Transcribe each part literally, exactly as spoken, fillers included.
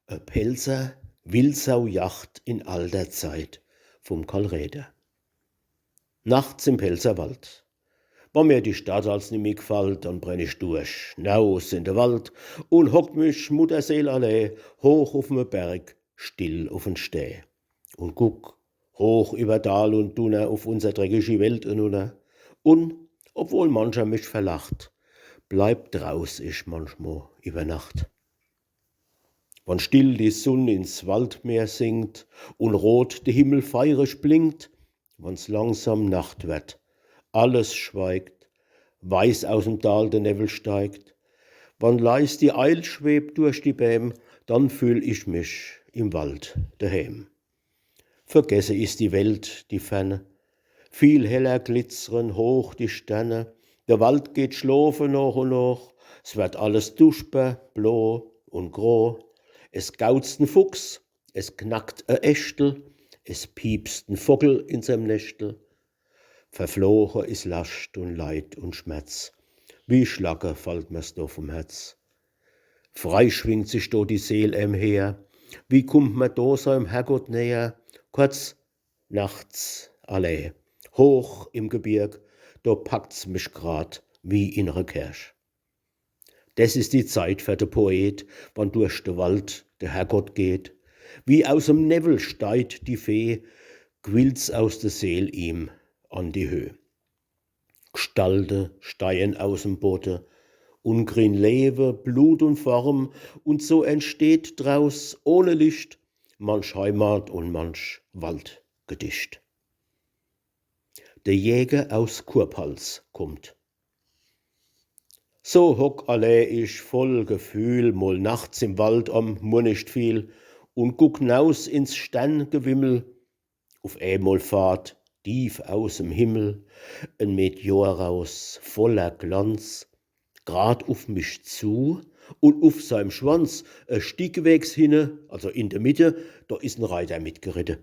E Pälzer Wildsaujacht in alter Zeit vum Karl Räder. Nachts im Pälzerwald. Wann mir die Stadt als nimmi gfallt, dann brenn ich durch, naus in de Wald un hock mich mutterseelallee hoch uf me Berg, still uf en Stää. Un guck hoch iwwer Dal un Dunner uf unser dreckischi Welt enunner. Un, obwohl mancher mich verlacht, bleib draus ich manchmo iwwer Nacht. Wann still die Sunn ins Waldmeer sinkt un rot de Himmel feirig blinkt, wann's langsam Nacht werd, alles schweigt, weiß aus em Dal de Newwel steigt, wann leis die Eil schwebt durch die Bääm, dann fühl ich mich im Wald deheem. Vergesse is die Welt, die Ferne. Viel heller glitzre hoch die Sterne. De Wald geht schlofe noch un noch. S werd alles dusper, blo un gro. Es gauzt en Fuchs, es knackt e Äschtel, es piepst en Vogel in seim Neschtel. Verfloche is Lascht un Leid un Schmerz. Wie Schlacke fallt mer's do vum Herz. Frei schwingt sich do die Seel em her. Wie kummt mer do seim Herrgott näher? Kurz, nachts allee, hoch im Gebirg, do packt's mich grad wie in re Kerch. Des is die Zeit fer de Poet, wann durch de Wald de Herrgott geht. Wie aus em Newwel steigt die Fee, quillt's aus de Seel ihm an die Höh. Gstalte steigen aus em Bodde un krien Lewe, Blut un Form, un so entsteht draus ohne Licht manch Heimat- un manch Waldgedicht. De Jäger aus Kurpalz kummt. So hock allee ich voll Gefühl mol nachts im Wald am Murnichtfiel un guck naus ins Sterngewimmel. Uf emol fahrt tief aus em Himmel en Meteor raus, voller Glanz, grad uf mich zu, un uf seim Schwanz, e Stickwegs hinne, also in de Mitte, do is en Reiter mitgeritte.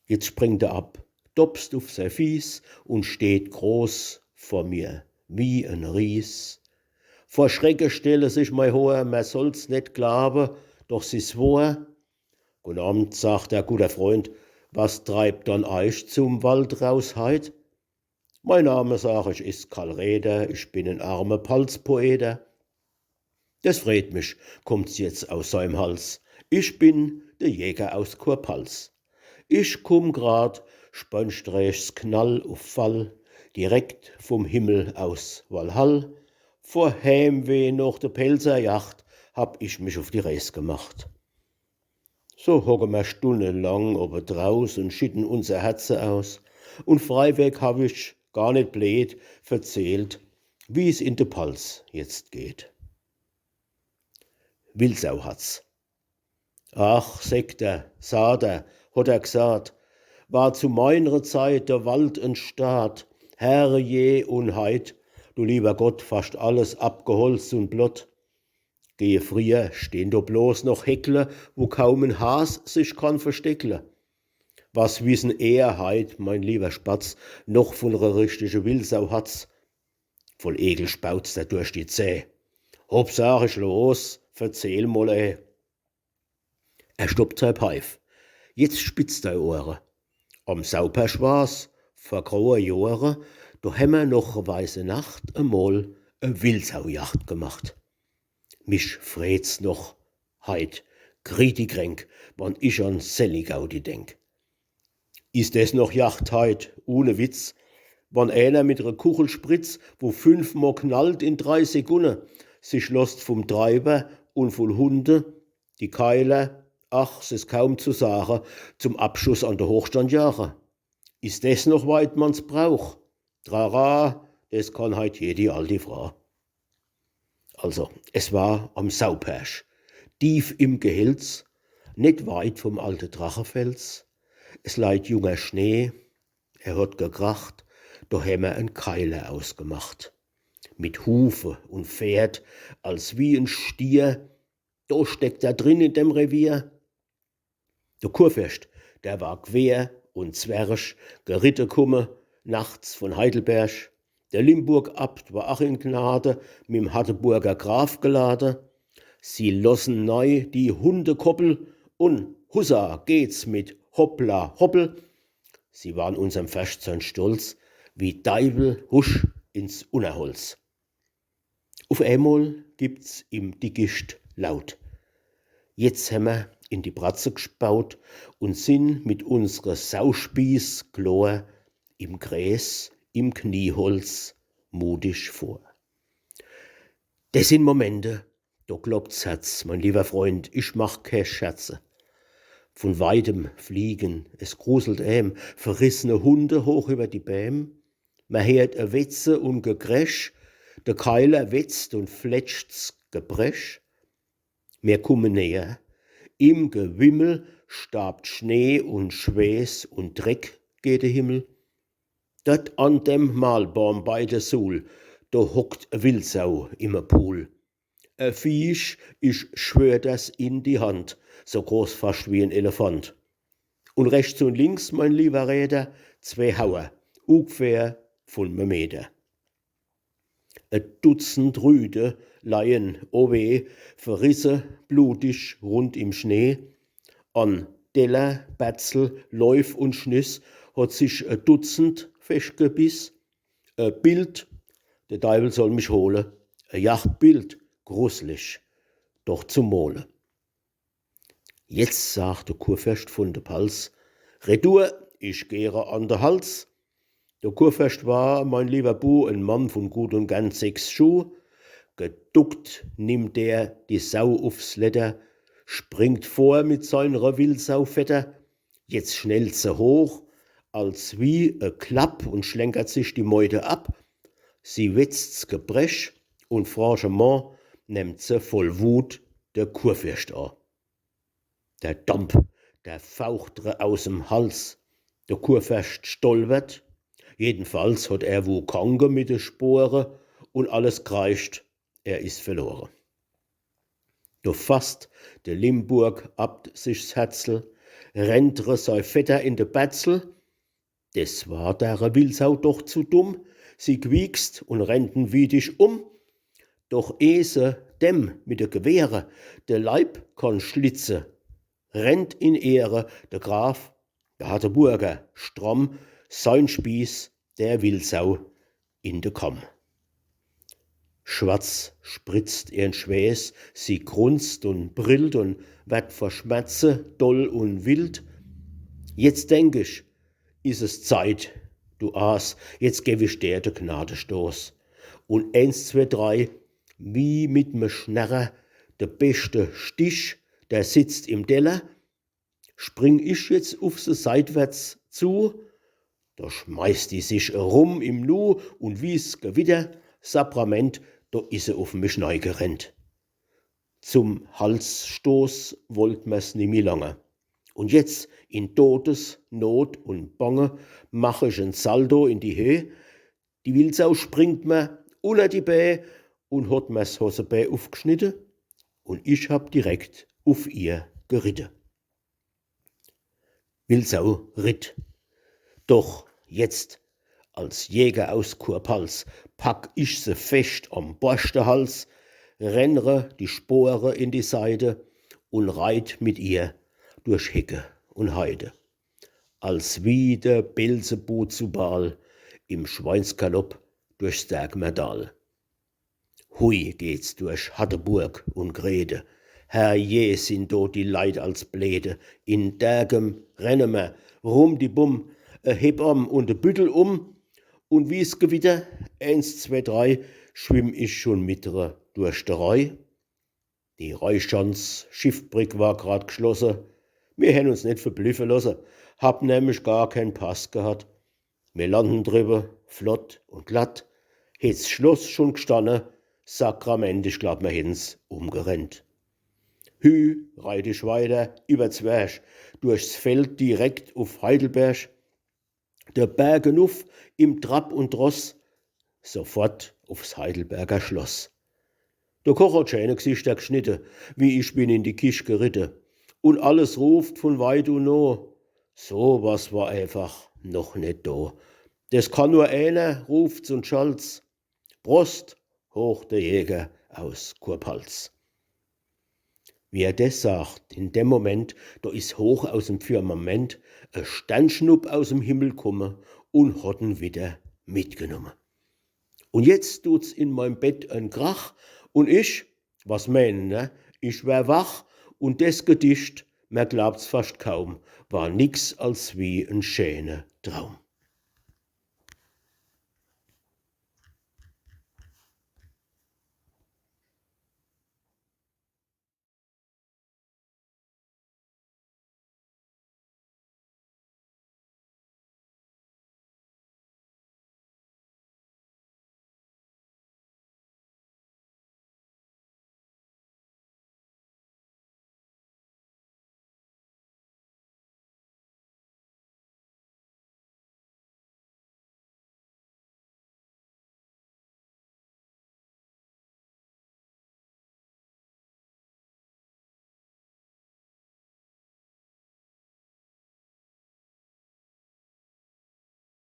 Jetzt springt er ab, dopst uf sei Fieß un steht groß vor mir, wie en Ries. Vor Schrecke stelle sich mei Hoor, mer soll's net glawe, doch s is wohr. „Guten Abend“, sagt er, „guter Freund, was treibt dann eich zum Wald raus heit?“ „Mein Name“, sag ich, „is Karl Räder, ich bin en arme Palzpoeter.“ „Des freet mich“, kummt's jetzt aus seim Hals. „Ich bin de Jäger aus Kurpalz. Ich kumm grad, spönsträchs Knall uf Fall, direkt vum Himmel aus Walhall. Vor Heimweh noch de Pälzer Jacht hab ich mich uf die Rees gemacht.“ So hocke mer stunnelang obe draus un schitten unser Herze aus. Un freiweg hab ich gar net bleed verzählt, wie's in de Palz jetzt geht. Wildsauhatz. „Ach“, sägt er, „Sader“, hot er gsaat, „war zu meinre Zeit de Wald en Staat. Herrje, un heit, du liewer Gott, fascht alles abgeholzt un blott. Gehe frieher stehn do bloß noch Heckle, wo kaum en Has sich kann versteckle. Was wissen ehr heit, mein liewer Spatz, noch vun re richtige Wildsauhatz?“ Voll Ekel spautzt er durch die Zäh. „Hopp“, sag ich, „los, verzähl mol, ey.“ Er stoppt sei Peif. „Jetzt spitz dei Ohre. Am Saupersch war's, vor graue Johre, do hämmer noch e weiße Nacht emol e Wildsaujacht gemacht. Mich freet's noch heit, kriet die Kränk, wann ich an selli Gaudi denk. Is des noch Jacht heit, ohne Witz, wann eener mit re Kuchelspritz, wo fünfmol knallt in drei Sekunde, sich losst vum Treiber un vun Hunde die Keiler, ach, s is kaum zu sage, zum Abschuss an de Hochstand jage. Is des noch Weidmannsbrauch? Trara, des kann heit jedi aldi Frau. Also, es war am Saupersch, tief im Gehölz, net weit vum alte Drachefels. Es leit junger Schnee, er hot gekracht, do hämmer en Keiler ausgemacht. Mit Hufe un Pferd, als wie en Stier, do steckt er drin in dem Revier. De Kurfürscht, der war quer un zwerch geritte kumme, nachts vun Heidelberg. De Limburg-Abt war ach in Gnade, mim Hardeburger Graf gelade. Sie lossen nei die Hundekoppel un hussa geht's mit Hoppla Hoppel. Sie waren unserm Ferscht sein Stolz, wie Deiwel husch ins Unnerholz. Uf emol gibt's im Dickicht laut. Jetzt hämmer in die Bratze gspaut un sin mit unsre Sauspieß klor im Gräs, im Knieholz mutig vor. Des sin Momente, do kloppt's Herz, mein liewer Freund, ich mach ke Scherze. Vun weitem fliegen, es gruselt em, verrissene Hunde hoch über die Bäm. Mer heert e Wetze un Gekräsch, de Keiler wetzt un fletscht's Gebräsch. Mer kummen näher. Im Gewimmel staabt Schnee un Schweeß un Dreck ge de Himmel. Dort an dem Mahlbaum bei de Suhl, do hockt e Wildsau im e Puhl. E Viech, ich schwör das in die Hand, so groß fascht wie en Elefant. Un rechts un links, mein liewer Räder, zwee Hauer, ugfähr vun me Meter. E Dutzend Rüde leien, o weh, verrisse, blutig, rund im Schnee. An Deller, Berzel, Läuf un Schnüss hot sich e Dutzend feschtgebiss. E Bild, de Deiwel soll mich hole, e Jagdbild, gruslich, doch zum Mole. Jetzt sagt de Kurferscht vun de Palz: „Retour, ich geh re an de Hals.“ De Kurferscht war, mein liewer Bu, en Mann vun gut un gern sechs Schuh. Geduckt nimmt er die Sau ufs Ledder, springt vor mit seinre Wildsaufedder. Jetzt schnellt se hoch, als wie e Klapp, un schlenkert sich die Meute ab. Sie wetzt's Gebräsch un franchement nemmt se voll Wut de Kurferscht a. Der Damp, der faucht re aus em Hals. De Kurferscht stolpert. Jedenfalls hot er wu Kanke mit de Spore un alles kreischt, er is verlore. Do fasst de Limburg-Abt sich's Herzel, rennt re sei Vetter in de Berzel. Des war dere Wildsau doch zu dumm, sie quiekst un rennt en wiedig um. Doch eh se dem mit de Gewehre de Leib konnt schlitze, rennt in Ehre de Graf, de Hardeburger, stramm sein Spieß der Wildsau in de Kamm. Schwarz spritzt ihrn Schweeß, sie grunzt un brillt un werd vor Schmerze doll un wild. Jetzt denk ich, is es Zeit, du Aas, jetzt geb ich der de Gnadestoß. Un eens, zwee, drei, wie mit me Schnerrer, de beschte Stich, der sitzt im Deller. Spring ich jetzt uf se seitwärts zu, do schmeißt die sich erum im Nu un wie's Gewitter, Saprament, do is se uf mich neigerennt. Zum Halsstoß wollt mer's nimmi lange. Un jetzt in Dodesnot un Bange mach ich en Salto in die Höh. Die Wildsau springt mer unner die Bää un hot mer's Hossebää ufgschnitte un ich hab direkt uf ihr geritte. Wildsau ritt. Doch jetzt, als Jäger aus Kurpalz, pack ich se fescht am Borschtehals, renn re die Spore in die Seide un reit mit ihr durch Hecke un Heide. Als wie de Belzebub zu Baal im Schweinsgalopp durchs Derkmer Dal. Hui geht's durch Hardeburg un Grede. Herrje, sin do die Leit als bleede. In Derkem renne mer rum die Bumm, e Hebamm un e Büttel um. Un wie's Gewitter, eens, zwee, drei, schwimm ich schun mit re durch de Rhei. Die Rheischanz Schiffbrick war grad gschlosse. Mir hen uns net verbliffe losse, hab nämlich gar keen Pass gehat. Mir landen driwwe, flott un glatt. Het's Schloss schun gstanne, Sakrament, ich glaab, mir hen's umgerennt. Hü reit ich weiter iwwer Zwerch, durchs Feld direkt uf Heidelberg. De Berg enuff im Trab un Tross, sofort ufs Heidelberger Schloss. De Koch hot schäne Gsichter gschnitte, wie ich bin in die Kich geritte. Un alles ruft vun weit un noh: So was war eifach noch net do. Des kann nur eener, ruft's un schallt's: Prost, hoch de Jäger aus Kurpalz. Wie er des sagt, in dem Moment, do is hoch aus em Firmament e Sternschnupp aus em Himmel kumme un hot en widder mitgenumme. Un jetzt dut's in meim Bett en Krach un ich, was meenen, ne? Ich wär wach un des Gedicht, mer glaubt's fascht kaum, war nix als wie en scheene Traum.